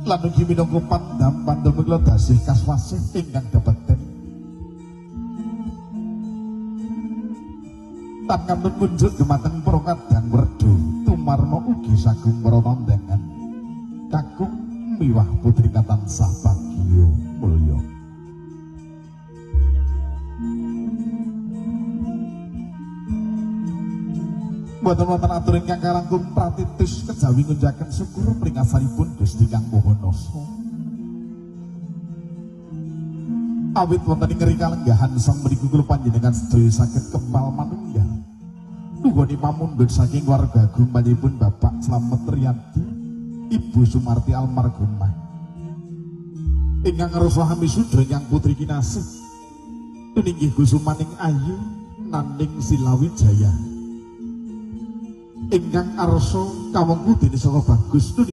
Lan ugi minangka pandam pandem kula dasih kaswasih ingkang dapeten. Tan kantun kunjuk dumateng para kadang werda tumarma ugi sagung para nandangan kakung miwah putri katansah bagya mulya. Mboten wonten atur ingkang kalangkung pratitis kejawi ngunjaken syukur pringasanipun Gusti Kang Maha Nasa. Awit wonten ing kalenggahan sang mriku kula panjenengan sedaya saged kempal manunggal. Nunggoni pamundhut saking warga agung panjenenganipun Bapak Slamet Riyadi, Ibu Sumarti almarhumah. Ingkang ngrasa hamisudra ingkang putri kinasih tuninggih kusumaning ayu naning Silawijaya. Ingkang arsa kawengku dene saka bagus.